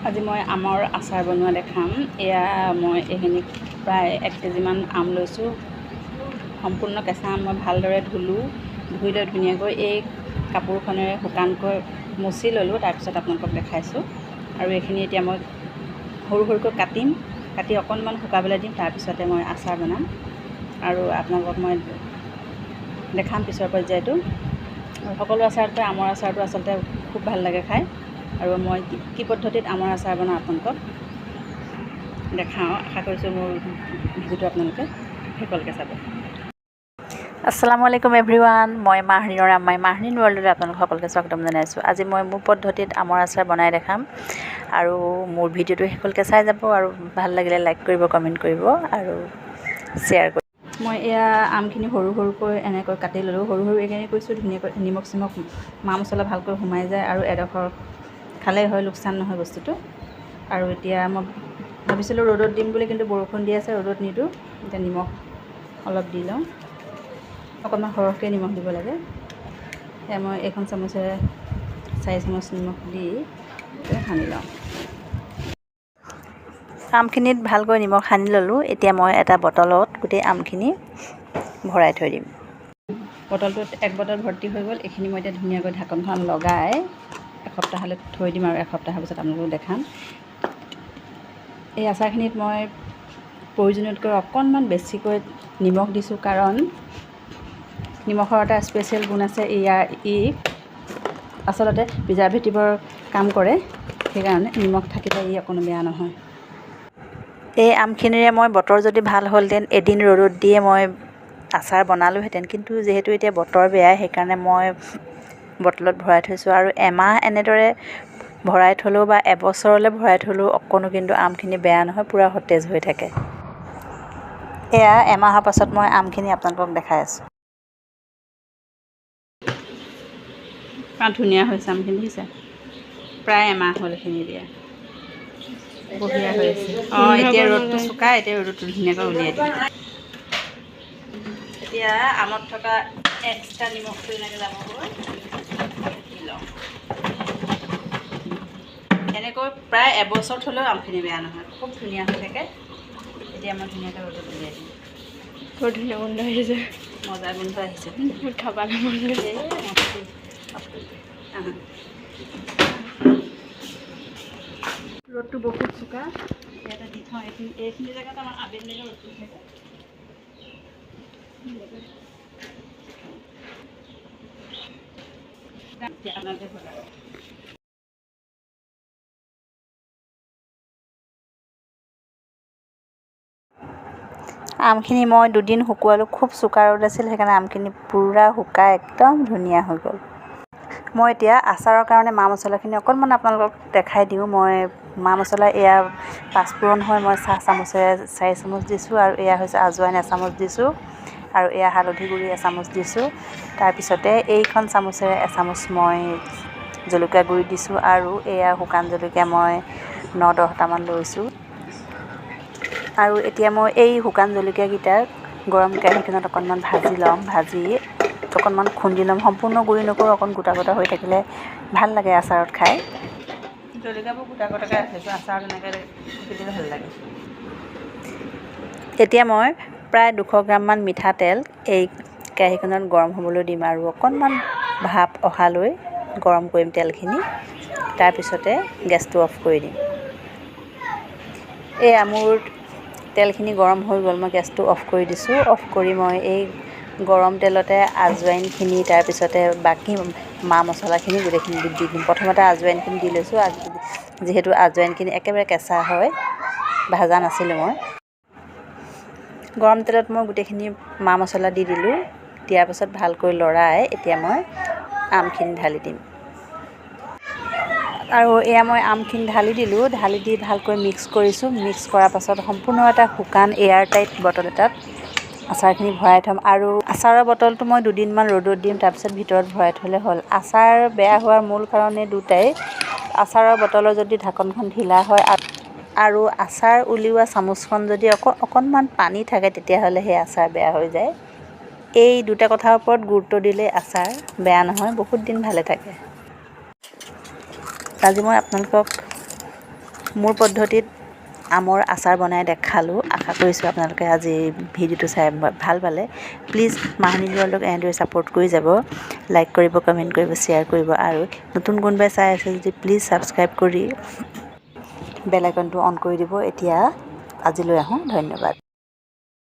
আজি মই আমৰ আচাৰ বনোৱা দেখাম। এয়া মই এইখিনি প্ৰায় 1 কেজিমান আম লৈছোঁ, সম্পূৰ্ণ কেঁচা আম। মই ভালদৰে ধুলোঁ, ধুই লৈ ধুনীয়াকৈ এই কাপোৰখনেৰে শুকানকৈ মুচি ল'লোঁ। তাৰপিছত আপোনালোকক দেখাইছোঁ। আৰু এইখিনি এতিয়া মই সৰু সৰুকৈ কাটিম, কাটি অকণমান শুকাবলৈ দিম, তাৰপিছতে মই আচাৰ বনাম আৰু আপোনালোকক মই দেখাম পিছৰ পৰ্যায়টো। আৰু সকলো আচাৰতকৈ আমৰ আচাৰটো আচলতে খুব ভাল লাগে খাই। আৰু মই কি পদ্ধতিত আমৰ আচাৰ বনাওঁ আপোনালোকক দেখাওঁ। আশা কৰিছোঁ মোৰ ভিডিঅ'টো আপোনালোকে শেষলৈকে চাব। আসসালামু আলাইকুম এভৰিৱান, মই মাহৰিনৰ আম্মাই মাহৰিন ৱৰ্ল্ডলৈ আপোনালোক সকলোকে স্বাগতম জনাইছোঁ। আজি মই মোৰ পদ্ধতিত আমৰ আচাৰ বনাই দেখাম আৰু মোৰ ভিডিঅ'টো শেষলৈকে চাই যাব আৰু ভাল লাগিলে লাইক কৰিব, কমেণ্ট কৰিব আৰু শ্বেয়াৰ কৰিব। মই এয়া আমখিনি সৰু সৰুকৈ এনেকৈ কাটি ল'লোঁ। সৰু সৰু এইখিনি কৈছোঁ, ধুনীয়াকৈ নিমখ চিমখ, মা মছলা ভালকৈ সোমাই যায় আৰু এডোখৰ খালেই হয়, লোকচান নহয় বস্তুটো। আৰু এতিয়া মই ভাবিছিলোঁ ৰ'দত দিম বুলি, কিন্তু বৰষুণ দি আছে, ৰ'দত নিদিওঁ। এতিয়া নিমখ অলপ দি লওঁ। অকণমান সৰহকৈ নিমখ দিব লাগে। সেয়া মই এইখন চামুচেৰে 4 চামুচ নিমখ দি সানি লওঁ। আমখিনিত ভালকৈ নিমখ সানি ল'লোঁ। এতিয়া মই এটা বটলত গোটেই আমখিনি ভৰাই থৈ দিম। বটলটোত এক বটল ভৰ্তি হৈ গ'ল। এইখিনি মই এতিয়া ধুনীয়াকৈ ঢাকনখন লগাই এসপ্তাহলৈ থৈ দিম আৰু এসপ্তাহৰ পিছত আপোনালোকক দেখাম। এই আচাৰখিনিত মই প্ৰয়োজনীয়তকৈ অকণমান বেছিকৈ নিমখ দিছোঁ, কাৰণ নিমখৰ এটা স্পেচিয়েল গুণ আছে। ই আচলতে প্ৰিজাৰ্ভেটিভৰ কাম কৰে। সেইকাৰণে নিমখ থাকিলে ই অকণো বেয়া নহয়। এই আমখিনিৰে মই বতৰ যদি ভাল হ'লহেঁতেন, এদিন ৰ'দত দিয়ে মই আচাৰ বনালোহেঁতেন। কিন্তু যিহেতু এতিয়া বতৰ বেয়া, সেইকাৰণে মই বটলত ভৰাই থৈছোঁ। আৰু এমাহ এনেদৰে ভৰাই থ'লেও বা এবছৰলৈ ভৰাই থ'লেও অকণো কিন্তু আমখিনি বেয়া নহয়, পূৰা সতেজ হৈ থাকে। এয়া এমাহৰ পাছত মই আমখিনি আপোনালোকক দেখাই আছোঁ। ইমান ধুনীয়া হৈছে আমখিনি, দেখিছে? প্ৰায় এমাহ হ'ল এইখিনি দিয়া, বঢ়িয়া হৈ আছে। অঁ, এতিয়া ৰ'দটো চোকা, এতিয়া ৰ'দটো ধুনীয়াকৈ উলিয়াই দিম। এতিয়া আমত থকা এক্সট্ৰা নিমখটো এনেকৈ যাবগৈ দি লওঁ। এনেকৈ প্ৰায় এবছৰ থ'লেও আমখিনি বেয়া নহয়, খুব ধুনীয়া হৈ থাকে। এতিয়া মই ধুনীয়াকৈ ৰ'দত উলিয়াই দিম। বৰ ধুনীয়া গোন্ধ আহিছে। মজা গোন্ধ আহিছে। মোৰ খাবলৈ মন গৈছে। এই মস্তি। আহা। ৰ'দটো বহুত চোকা, ইয়াতে দি থওঁ। এইখিনি জেগাত আমাৰ আবেলিলৈকে ৰ'দটো থাকে। এতিয়া আপোনালোকে হ'ল আৰু। আমখিনি মই দুদিন শুকুৱালোঁ। খুব চোকা ৰ'দ আছিল, সেইকাৰণে আমখিনি পূৰা শুকাই একদম ধুনীয়া হৈ গ'ল। মই এতিয়া আচাৰৰ কাৰণে মা মছলাখিনি অকণমান আপোনালোকক দেখাই দিওঁ। মই মা মছলা এয়া পাঁচফোৰণ হয়, মই চাহ চামুচেৰে 4 চামুচ দিছোঁ। আৰু এয়া হৈছে আজৱাইন এচামুচ দিছোঁ আৰু এয়া হালধি গুড়ি এচামুচ দিছোঁ। তাৰপিছতে এইখন চামুচেৰে এচামুচ মই জলকীয়া গুড়ি দিছোঁ আৰু এয়া শুকান জলকীয়া মই 9-10টামান লৈছোঁ। আৰু এতিয়া মই এই শুকান জলকীয়াকেইটা গৰম কেৰাহীখনত অকণমান ভাজি ল'ম। ভাজি অকণমান খুন্দি ল'ম। সম্পূৰ্ণ গুড়ি নকৰোঁ, অকণ গোটা গোটা হৈ থাকিলে ভাল লাগে আচাৰত খাই। জলকীয়াবোৰ গোটা গোটাকৈ ৰাখিছোঁ, আচাৰত এনেকৈ দিলে ভাল লাগে। এতিয়া মই প্ৰায় 200 গ্ৰামমান মিঠাতেল এই কেৰাহীখনত গৰম হ'বলৈ দিম আৰু অকণমান ভাপ অহালৈ গৰম কৰিম তেলখিনি। তাৰপিছতে গেছটো অফ কৰি দিম। এয়া মোৰ তেলখিনি গৰম হৈ গ'ল, মই গেছটো অফ কৰি দিছোঁ। অফ কৰি মই এই গৰম তেলতে আজৱাইনখিনি, তাৰপিছতে বাকী মা মছলাখিনি গোটেইখিনি দি দিম। প্ৰথমতে আজৱাইনখিনি দি লৈছোঁ, যিহেতু আজৱাইনখিনি একেবাৰে কেঁচা হয়, ভাজা নাছিলোঁ মই। গৰম তেলত মই গোটেইখিনি মা মছলা দি দিলোঁ। দিয়াৰ পাছত ভালকৈ লৰাই এতিয়া মই আমখিনি ঢালি দিম। আৰু এয়া মই আমখিনি ঢালি দিলোঁ। ঢালি দি ভালকৈ মিক্স কৰিছোঁ। মিক্স কৰাৰ পাছত সম্পূৰ্ণ এটা শুকান এয়াৰ টাইট বটল এটাত আচাৰখিনি ভৰাই থ'ম। আৰু আচাৰৰ বটলটো মই দুদিনমান ৰ'দত দিম, তাৰপিছত ভিতৰত ভৰাই থ'লে হ'ল। আচাৰ বেয়া হোৱাৰ মূল কাৰণেই দুটাই: আচাৰৰ বটলৰ যদি ঢাকনখন ঢিলা হয় আৰু আচাৰ উলিওৱা চামুচখন যদি অকণমান পানী থাকে, তেতিয়াহ'লে সেই আচাৰ বেয়া হৈ যায়। এই দুটা কথাৰ ওপৰত গুৰুত্ব দিলে আচাৰ বেয়া নহয়, বহুত দিন ভালে থাকে। আজি মই আপোনালোকক মোৰ পদ্ধতিত আমৰ আচাৰ বনাই দেখালোঁ। আশা কৰিছোঁ আপোনালোকে আজি ভিডিঅ'টো চাই ভাল পালে। প্লিজ মাহনী ৱৰ্ল্ডক এনেদৰে ছাপোৰ্ট কৰি যাব। লাইক কৰিব, কমেণ্ট কৰিব, শ্বেয়াৰ কৰিব আৰু নতুন কোনোবাই চাই আছে যদি প্লিজ ছাবস্ক্ৰাইব কৰি বেল আইকনটো অন কৰি দিব। এতিয়া আজিলৈ আহোঁ, ধন্যবাদ।